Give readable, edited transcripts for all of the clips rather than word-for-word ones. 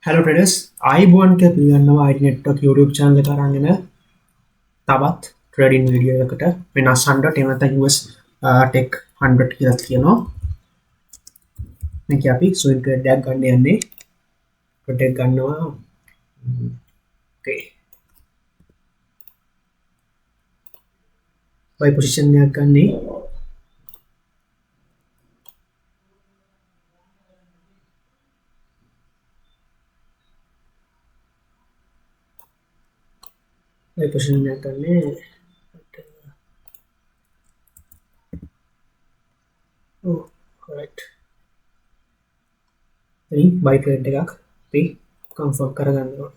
Hello traders, ආයුබෝවන් කියලා පිළිගන්නවා IT Network YouTube channel එක අරගෙන තවත් ට්‍රේඩින් වීඩියෝ එකකට වෙනස් 100 එහෙම නැත්නම් US Tech 100 කියලා කියනවා. මේක අපි ස්විං ට්‍රේඩ් එකක් ගන්න යන්නේ. ට්‍රේඩ් එක ගන්නවා. ඕකේ. බයි පොසිෂන් එකක් ගන්නේ. බයි පොසිෂන් එකක් ගන්නේ. ඔව් රයිට්. ඉතින් බයි ට්‍රේඩ් එකක් අපි කන්ෆර්ම් කරගන්න ඕනේ.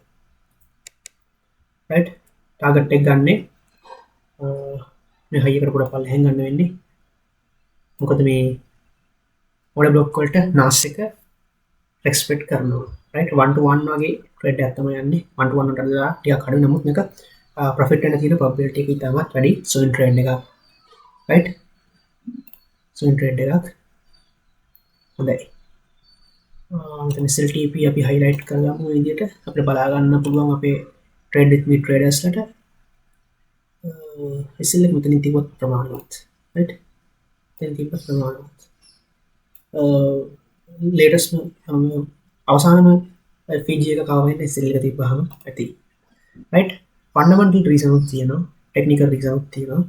රයිට්. ටාගට් එක ගන්නේ මේ හයි එකට පොඩක් පල්ලෙහෙන් ගන්න වෙන්නේ. මොකද මේ ඕඩර් බ්ලොක් වලට නාස් එක රෙස්පෙක්ට් කරනවා. රයිට්. 1 to 1 වගේ ට්‍රේඩ් එකක් තමයි යන්නේ. 1 to 1 වලට වඩා ටිකක් අඩු. නමුත් මේක ප්‍රොෆිට් වෙන තියෙන ප්‍රොබබිලිටි එක ඉතාමත් වැඩි ස්විං ට්‍රේඩ් එකක්. රයිට්. ස්විං ට්‍රේඩ් එකක්. හොඳයි. මෙතන SLTP අපි හයිලයිට් කරගමු මේ විදිහට. අපිට බලා ගන්න පුළුවන් අපේ ට්‍රේඩ් විත් මී ට්‍රේඩර්ස් ලට. SL එක මෙතනින් තිබ්බොත් ප්‍රමාණවත්. රයිට්. මෙතනින් තිබ්බොත් ප්‍රමාණවත්. ලේටස්ට් අවසානම FVG එක කවර් වෙන්න SL එක තිබ්බහම ඇති. රයිට්. ෆන්ඩමන්ටල් රීසන් උත් තියෙනවා, ටෙක්නිකල් රීසන් උත් තියෙනවා.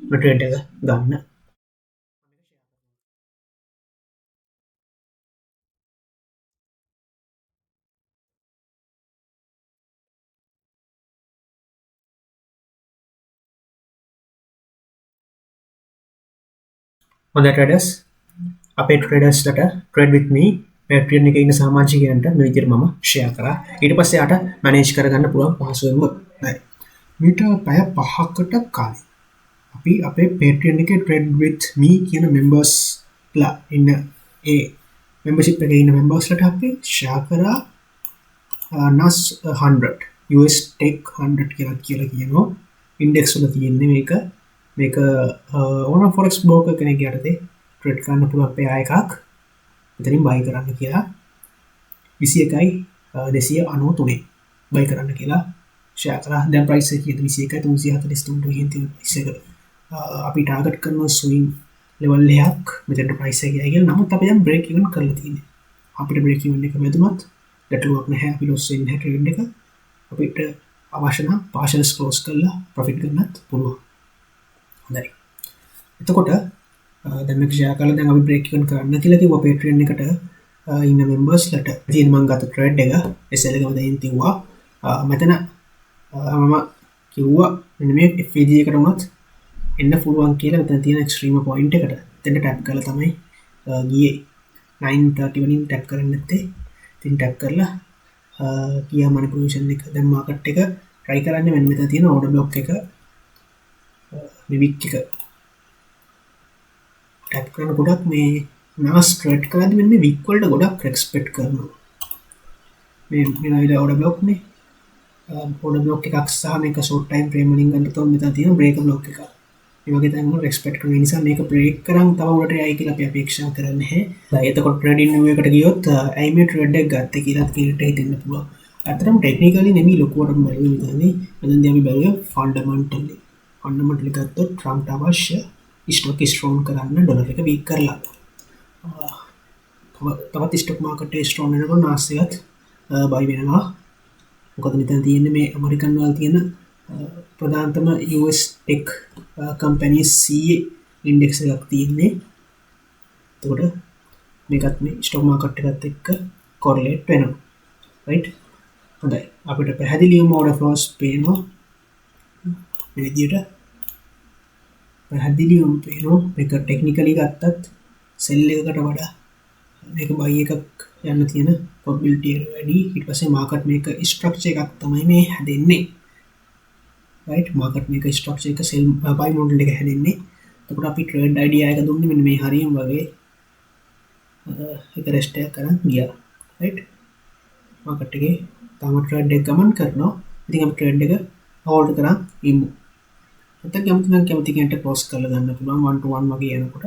මේ ට්‍රේඩ් එක ගන්න. හොඳයි ට්‍රේඩර්ස්, අපේ ට්‍රේඩර්ස්ලට ට්‍රේඩ් විත් මී Patreon එකේ ඉන්න සමාජිකයන්ට මේ විදිහට මම ෂෙයා කරා. ඊට පස්සේ යාට මැනේජ් කරගන්න පුළුවන් පහසුවෙන්ම. හරි. මීට පැය පහකට කලින් අපි අපේ Patreon එකේ ට්‍රේඩ් විත් මී කියන මෙම්බර්ස් ලා ඉන්න ඒ මෙම්බර්ෂිප් එකේ ඉන්න මෙම්බර්ස්ලට අපි ෂෙයා කරා NAS 100 US Tech 100 කියලා කියනවා. ඉන්ඩෙක්ස් වල තියෙන්නේ මේක. මේක ඕන ෆොරෙක්ස් බ්‍රෝකර් කෙනෙක් යටතේ ට්‍රේඩ් කරන්න පුළුවන් පෙයා එකක්. මෙතනින් බයි කරන්න කියලා විසිඑකයි දෙසිය අනූතුනේ බයි කරන්න කියලා ෂෙයා කරා. දැන් ප්‍රයිස් එක කීයද? විසිඑකයි තුන්සිය හතලිස් තුනට ගිහින් තියෙන ප්‍රයිස් එක. අපි ටාගට් කරන ස්විං ලෙවල් එකක් මෙතනට ප්‍රයිස් එක ගියා කියලා. නමුත් අපි දැන් බ්‍රේක් ඉවන් කරලා තියෙන්නේ. අපිට බ්‍රේක් ඉවන් එක වැදුනොත් ගැටලුවක් නැහැ. අපි ලොස් වෙන්නේ නැහැ ට්‍රේඩ් එක. අපිට අවශ්‍ය නම් පාර්ෂල්ස් ක්ලෝස් කරලා ප්‍රොෆිට් ගන්නත් පුළුවන්. හොඳයි. එතකොට දැන් මේක ෂෙයා කරලා දැන් අපි බ්‍රේක් ඉවන් කරන්න කියලා කිව්වා Patreon එකට ඉන්න මෙම්බර්ස් ලට. ඉතින් මං ගත්ත ට්‍රේඩ් එක SL එකම දැන් තිව්වා. මෙතන මම කිව්වා මෙන්න මේ FVG එකට වුණත් එන්න පුළුවන් කියලා. මෙතන තියෙන එක්ස්ට්‍රීම පොයින්ට් එකට එතෙන්ට ටැප් කරලා තමයි ගියේ. 9:30 වලින් ටැප් කරන්නේ නැත්තේ. ඉතින් ටැප් කරලා ගියා මැනිපියුලේෂන් එක. දැන් මාකට් එක ට්‍රයි කරන්නේ මෙන්න මෙතන තියෙන ඕඩර් බ්ලොක් එක මේ වික් එක ටැප් කරන ගොඩක් මේ නාස් ට්‍රේඩ් කරද්දි මෙන්න මේ වික් වලට ගොඩක් රෙස්පෙක්ට් කරනවා. මේ ඇවිල්ලා ඕඩර් බ්ලොක් නේ. ඕඩර් බ්ලොක් එකක් සහ මේක ෂෝට් ටයිම් ෆ්‍රේම් වලින් ගන්න තෝ මෙතන තියෙන බ්‍රේකර් බ්ලොක් එකක්. මේ වගේ තැන් වල රෙස්පෙක්ට් කරන නිසා මේක බ්‍රේක් කරන් තව උඩට යයි කියලා අපි අපේක්ෂා කරන්නේ නැහැ. දැන් එතකොට ට්‍රේඩින් විව් එකට ගියොත් ඇයි මේ ට්‍රේඩ් එක ගත්තේ කියලා කෙනෙක්ට හිතෙන්න පුළුවන්. ඇත්තටම ටෙක්නිකලි නෙමෙයි ලොකුවටම බැලුවේ මෙතනදී. මෙතනදී අපි බැලුවේ ෆන්ඩමන්ටලි. ෆන්ඩමන්ටලි ගත්තොත් ට්‍රම්ප්ට අවශ්‍ය ස්ටොක් ස්ට්‍රෝං කරන්න ඩොලර් එක වීක් කරලා. තවත් ස්ටොක් මාකට් එක ස්ට්‍රෝං වෙනකොට නාස් එකත් බයි වෙනවා. මොකද මෙතන තියෙන්නේ මේ ඇමරිකන් වල තියෙන ප්‍රධානතම US Tech Company CA index එකක් තියෙන්නේ. එතකොට මේකත් මේ ස්ටොක් මාකට් එකත් එක්ක කොරලේට් වෙනවා. රයිට්. හොඳයි. අපිට පැහැදිලිවම ඕඩර් ෆ්ලෝස් පේනවා. මේ විදියට පැහැදිලිවම පේනවා. මේක ටෙක්නිකලි ගත්තත් සෙල් එකකට වඩා මේක බයි එකක් යන්න තියෙන ප්‍රොබබිලිටි එක වැඩි. ඊට පස්සේ මාකට් මේක ස්ට්‍රක්චර් එකක් තමයි මේ හැදෙන්නේ. රයිට්. මාකට් මේක ස්ට්‍රක්චර් එක සෙල් බයි මොඩල් එක හැදෙන්නේ. එතකොට අපි ට්‍රේඩ් අයිඩියා එක දුන්නේ මෙන්න මේ හරියම වගේ එක රෙස්ට් එකක් අරන් ගියා. රයිට්. මාකට් එකේ තාම ට්‍රේඩ් එක ගමන් කරනවා. ඉතින් අපි ට්‍රේඩ් එක හෝල්ඩ් කරන් ඉමු. නැත්නම් කැමති නම් කැමති කෙනෙක්ට ක්ලෝස් කරලා ගන්න පුළුවන්. 1 to 1 වගේ යනකොට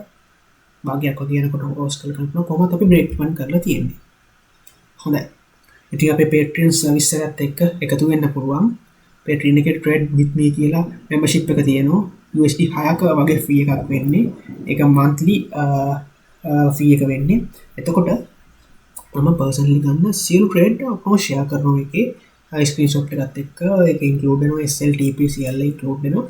භාගයක් වගේ යනකොට ක්ලෝස් කරලා ගන්න පුළුවන්. කොහොමද අපි බ්‍රේක් ඉවන් කරලා තියෙන්නේ. හොඳයි. ඉතින් අපේ Patreon service එකත් එක්ක එකතු වෙන්න පුළුවන්. Patreon එකේ Trade with me කියලා membership එක තියෙනවා. USD 6ක වගේ ෆී එකක් වෙන්නේ. ඒක monthly fee එක වෙන්නේ. එතකොට මම පර්සනලි ගන්න සියලු ට්‍රේඩ් ඔක්කොම ෂෙයා කරනවා එකේ ස්ක්‍රීන්ෂොට් එකත් එක්ක. ඒක ඉන්ක්ලූඩ් වෙනවා, SL, TP සියල්ල ඉන්ක්ලූඩ් වෙනවා.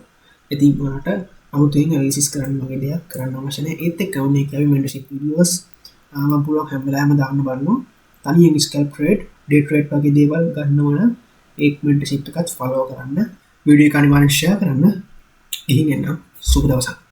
ඉතින් ඔයාලට අමුතුවෙන් ඇනලිසිස් කරන්න වගේ දෙයක් කරන්න අවශ්‍ය නැහැ. ඒත් එක්කම මේක අපි මෙන්ටර්ෂිප් වීඩියෝස් මම පුළුවන් හැම වෙලාවෙම දාන්න බලනවා. තනියෙන් ස්කැල්ප් ට්‍රේඩ්, ඩේ ට්‍රේඩ් වගේ දේවල් ගන්නවා නම් ඒ මෙන්ටර්ෂිප් එකත් ෆලෝ කරන්න. වීඩියෝ එක අනිවාර්යෙන් ෂෙයා කරන්න. ගිහින් එන්න. සුබ දවසක්.